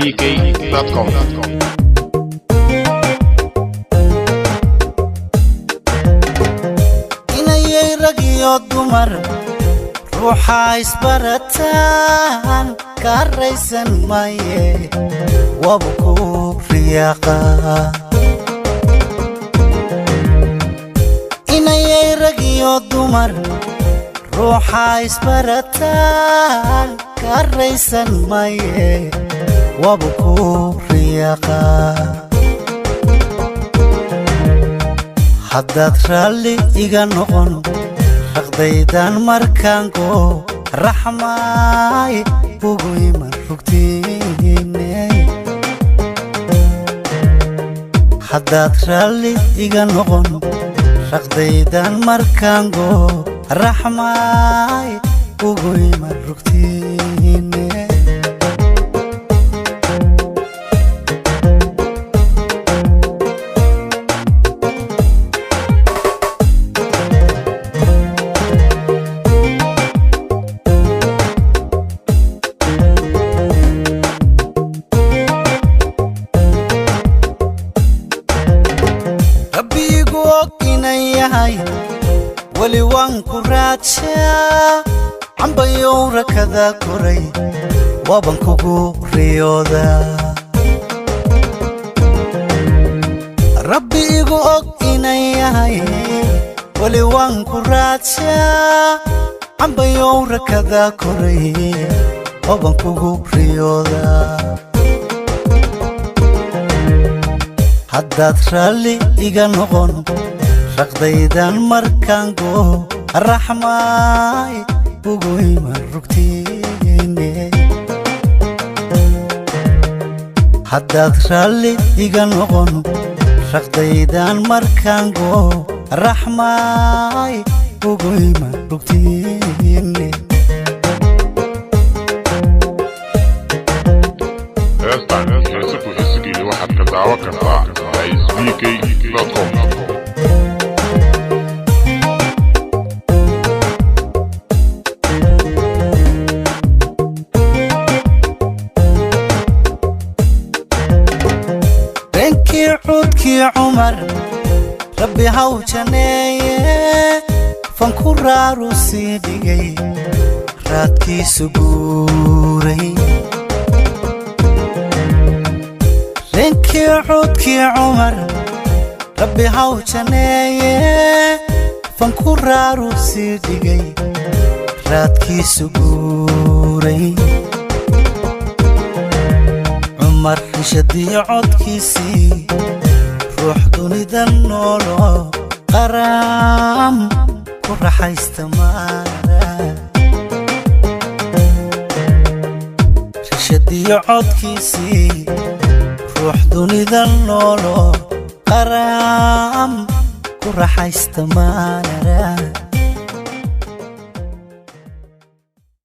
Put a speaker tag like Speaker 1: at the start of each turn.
Speaker 1: Highsbk.com.
Speaker 2: Inayay rag iyo dumar ruuxa isbarataan ka raysan maye, wabu ku riyaaqa. Inayay rag iyo dumar ruuxa isbarataan ka raysan maye, wabu ku riyaaqa. Haddaad raalli iga noqon raqdaydan markaan go raxmaay ugu iman rugtiine. Haddaad raalli iga noqon raqdaydan markaan go raxmaay ugu iman rugtiine. Rabbigu og inan yahay weli waan ku raadshaa, cambayow rakada koray waaban kugu riyoodaa. Rabbi igu og inan yahay weli waan ku raadshaa, cambayow rakada koray waaban kugu riyoodaa. Haddaad raalli iga noqon raqdaydan markaan go raxmaay ugu iman rugtiine. Haddaad raalli iga noqon raqdaydan markaan go raxmaay ugu iman rugtiine.
Speaker 1: Heestan heese ku xisigeli waxaad ka daawan kartaa Highsbk.com.
Speaker 2: Reenkii cuudkii Cumar Rabbi haw janeeye, fanku raaru sii dhigay raadkiisu guuray. Reenkii cuudkii Cumar Rabbi haw janeeye, fanku raaru sii dhigay raadkiisu guuray. Cumar rishadii codkiisii ruux dunida noolo qaraam ku raxaysta maara. Rishadiyo codkiisii ruux dunida noolo qaraam ku raxaysta maara.